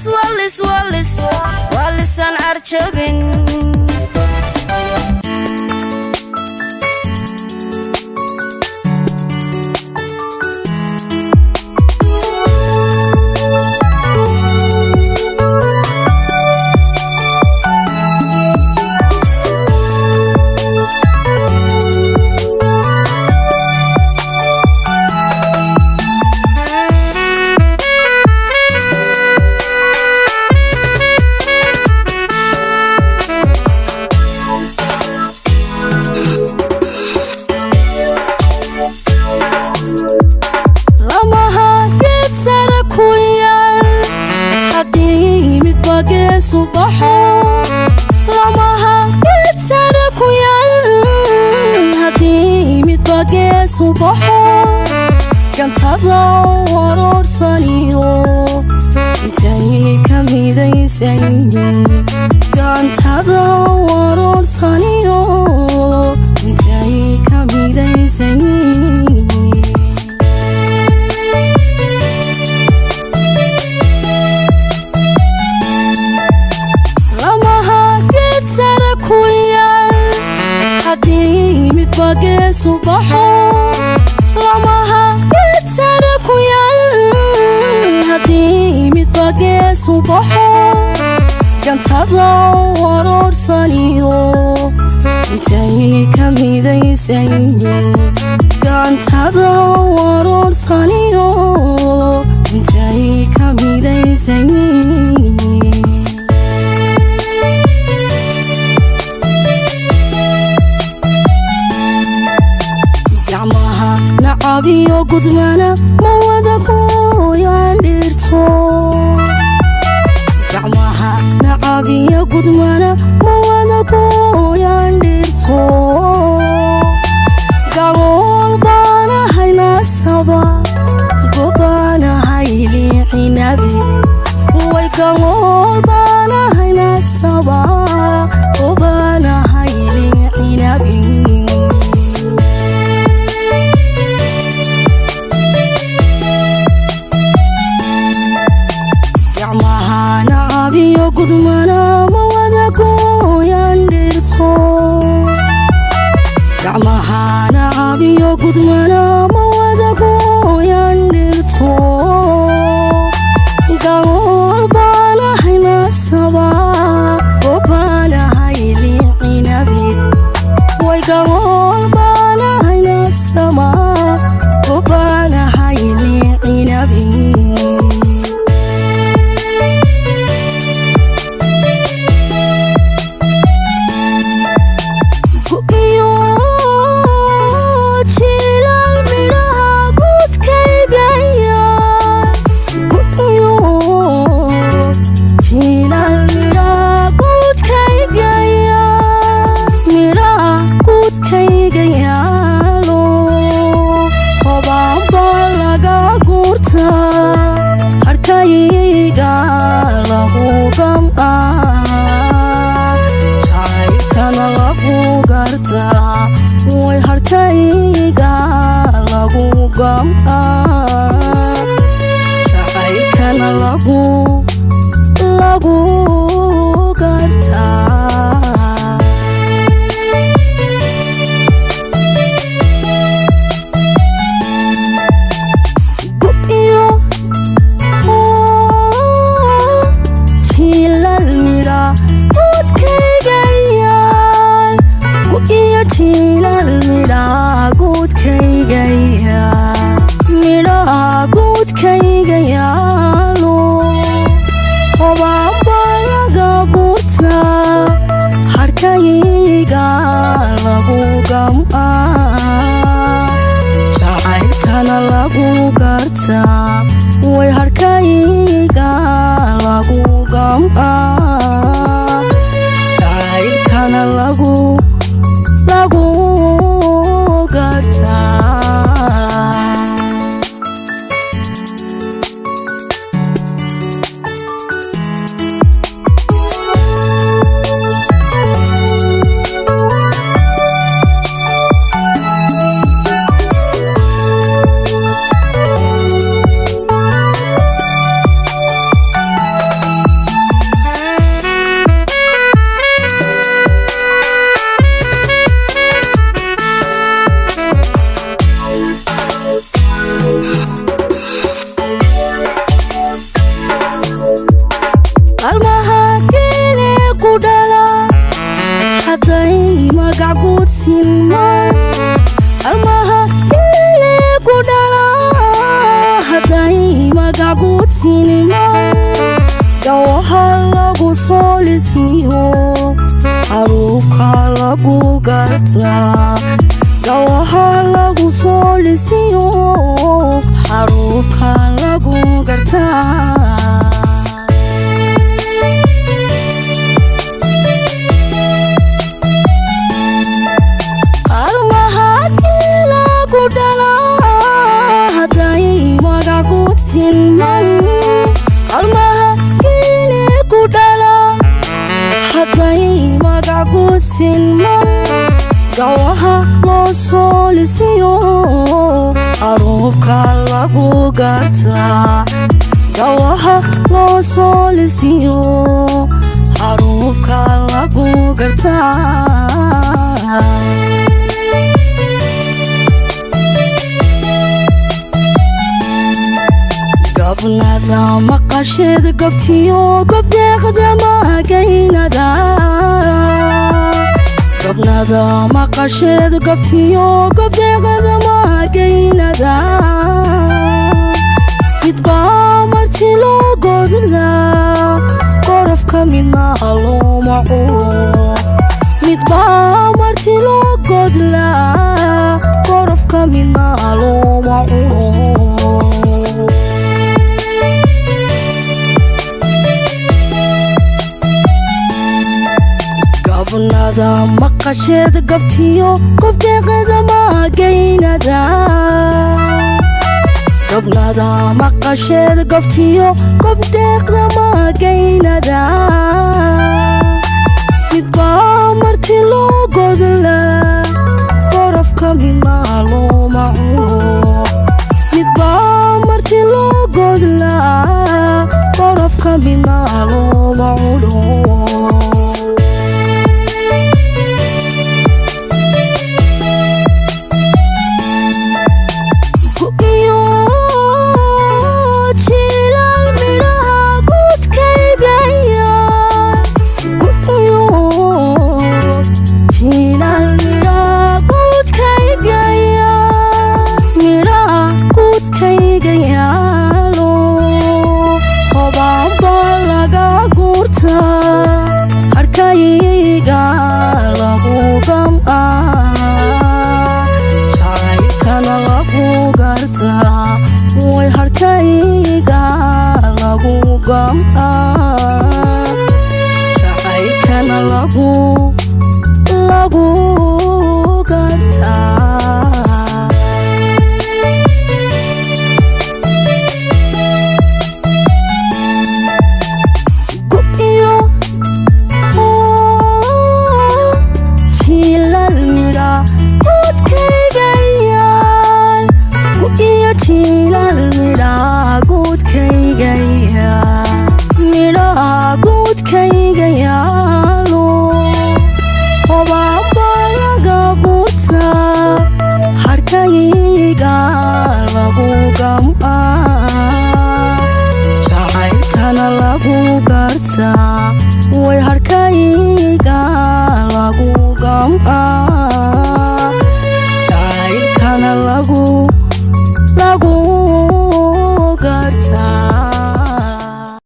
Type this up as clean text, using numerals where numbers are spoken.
Walis, walis, walis, walisan carjabin. Lamaha geed sare ku yaal haddii midba geesu baxo. Lamaha geed sare ku yaal haddii midba geesu baxo, gantada waroorsaniyo intay ka midaysan. Gantada waroorsaniyo intay ka midaysan. Lamaha geed sare ku yaal haddii midba geesu baxo. Lamaha geed sare ku yaal haddii midba geesu baxo, gantada waroorsaniyo intay ka midaysan. Gantada waroorsaniyo intay ka midaysan. Gacmaha nacabiyo gudmana ma wada gooyaan dhirto. Gacmaha nacabiyo gudmana ma wada gooyaan dhirto. Galool baanahay nasaba, gobaanahay liicinabi way. Galool baanahay nasaba, gobaanahay liicinabi. Gacmaha nacabiyo gudmana ma wada gooyaan dhirto. Gacmaha nacabiyo gudmana ma wada gooyaan dhirto. Galool baanahay nasaba, gobaanahay liicinabi way. Galool baanahay nasaba, gobaanahay liicinabi. Iyo jilaal midhaha guudkaygaya. Iyo jilaal midhaha guudkaygaya, midhaha guudkayga yaalo, hobaaba laga guurtaa, harkayga lagu gam'aa, jacaylkana lagu gartaa way. Harkayga lagu gam'aa, jacaylkana lagu gartaa. Iyo jiilal midha guudkayga yaal. Iyo jiilal midha guudkayga yaal, midhaha guudkayga yaalo, hobaaba laga guurtaa. Magac guudsinima gawaha lagu soo lisiyo, haruubka lagu gartaa. Gawaha lagu soo lisiyo, haruubka lagu gartaa. Qalmahadii lagu dhalaa hadday magac guudsinman, qalmaha geeli ku dhala hadday magac guudsinman, gawaha loo soo lisiyo, haruubka lagu gartaa. Gawaha loo soo lisiyo, haruubka lagu gartaa. Gabnada maqasheed gobtiyo gobdeeqda magaynada. Gabnada maqasheed gobtiyo gobdeeqda magaynada. Midbaa marti loo godlaa, gorofka midna looma culo. Midbaa marti loo godlaa, gorofka midna looma culo. Gabnada maqasheed gobtiyo gobdeeqda magaynada. Gabnada maqasheed gobtiyo gobdeeqda magaynada. Midbaa marti loo godlaa, gorofka midna looma culo. Midbaa marti loo godlaa, gorofka midna looma culo. Iyo jiilal midhaha guudkaygaya, iyo jiilal midhaha guudkaygaya, midhaha guudkayga yaalo, hobaaba laga guurtaa, harkayga lagu gam'aa, jacaylkana lagu gartaa. Way harkayga lagu gam'aa, jacaylkana lagu gartaa. Iyo jiilal midha guudkaygayaal, iyo jiilal midha guudkaygayaal, midhaha guudkayga yaalo, hobaaba laga guurtaa, harkayga lagu gam'aa, jacaylkana lagu gartaa. Way harkayga lagu gam'aa.